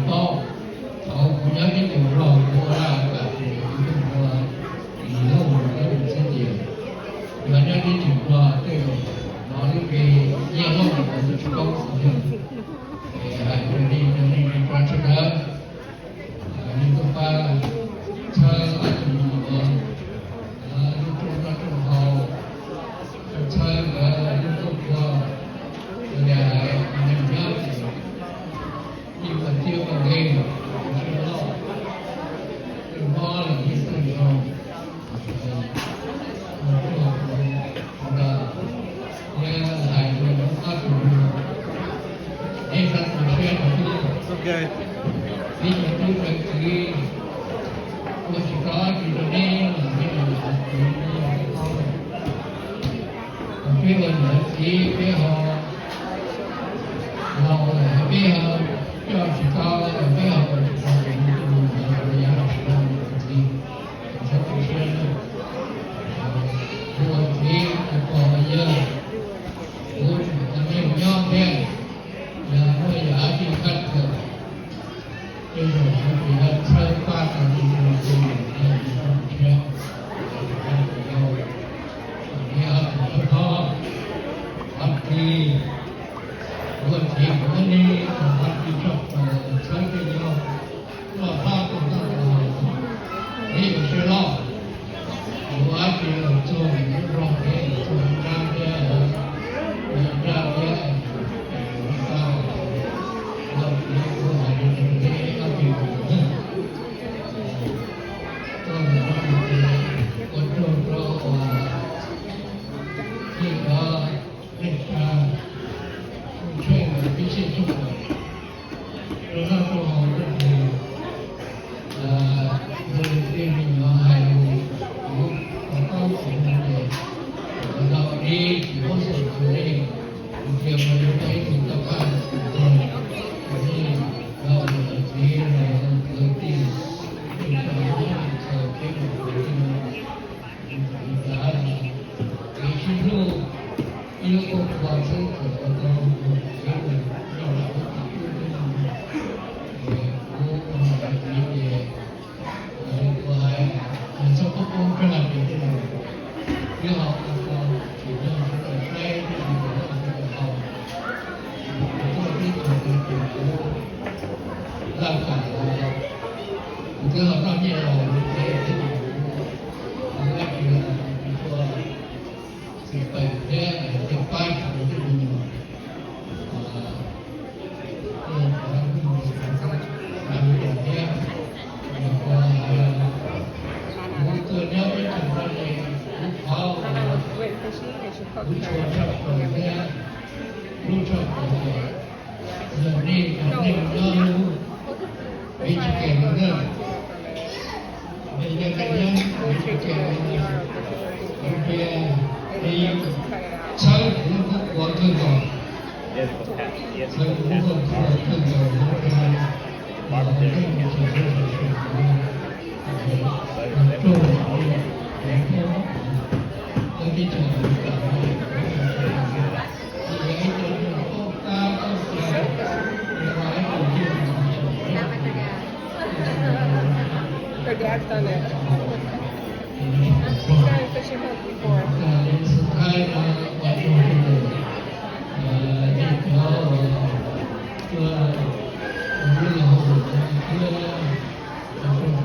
Paub, thaum kuv nyob teb chaws Nplog kuv ua laj kam tus tus tus ua ib lub mus lub mus xwb tias, yog nyob teb chaws Nplog tej zaum hnov lub npe Nyiaj Lauj los kuv tsis paub xwb. Es hais rau nej, rau nej tsoom sawv daws, nej tuaj pab txhawb ob tug me nyuam, lub rooj noj rooj haus, txhawb nkawd lub kua, nkawd hais neeg nyob ces yeej ua txiaj ua nkeeg, ua siab loj, tej mob los yeej tawg ntau. Ua tuaj ntawd, thiab hais rau ob tug me nyuam, nej txhob tu siab rau wb, peb cov tub cov kiv ua tsis tau dab tsi rau neb los neb los ua txiv, peb ua niam ua txiv peb ho laus lawm peb ho coj tsis tau, peb ho ua tsis tau ces nej coj mus ntawd los yav los sis no ua txiv, txhob tu siab. Kuv ua txiv ua pog ua yawg, kuv tseem ua neej nyob thiab, yog muaj yam dab tsi qab kawm, tej zaum kuv tseem yuav txhawb pab tau nej tus me nyuam thiab tus me tshiab, tus me nyuam yau, thiab ob tug tub hlob, ob tug, kuv ua txiv kuv muab nej tus ob tug tshaj plaws txhawb tej yau, loj hlob tus noj tus haus, peb ua siab loj, kuv ob tug los txog lub rooj thiab los txog lub nrab thiab, lub nrab thiab, lub nrab, kuv hais li no rau peb ob tug, koj mus no ces ua tsaug rau uas nej cov neej tsa, tsheej peb sij tshoob rau noj rau haus rau ces, yog li tej me nyuam hais kuv to taub tsis zoo ces, ua dab tsi tsis paub xav rau nej, kuv qhia rau nej tau ib tug tau qab tus ntag, rau nej cov niam txiv los yog kwv tij, nej cov neej tsa thiab tus kwv tij no, kuv xav kev sib hlub, ib lub kua qhua xwb txawm ua tau mus kev mus nrog lawm lub txiv tub tub no, es kuv ua niam ua txiv ces kuv hais, yog txhob poob poob kawg ces tej zaum twb ho ua tau tsis nrog sawv daws saib thiab tsis nrog sawv daws haus. Kuv tuaj teb chaws no ces kuv laj kam los, kuv twb ho noj nyiaj laus lawm thiab, kuv dab tsi los kuv tsis tshua xis peem thiab, kuv thiaj pab tsis tau tej me nyuam, tej cov neeg xav li cas thiab. Nyuam qhuav hais, kuv tuaj nyob teb chaws no ces kuv thov, kuv tshua tshaj plaws thiab, hlub tshaj plaws ces yog nej cov neeg nyob lub, peb tsis kem los na, nej yog neeg nyob peb tsis kem los, kuv qhia, nej yeej txhawb kuv lub kua qhua kawg nkaus, txhawb kuv lub kua qhua kawg nkaus, kuv qhia los ua neej tsis tshua tshua tshua, ua tsaug, ua tsaug, ua teb chaws Amelikas no, yog ib co neeg paub tab paub cai, yog ib co neeg Your dad's done it. He's gotten fishing hook before. Xav hais ua tsaug rau nej cov uas tuaj ua lub zog hauj lwm no thiab, ua tsaug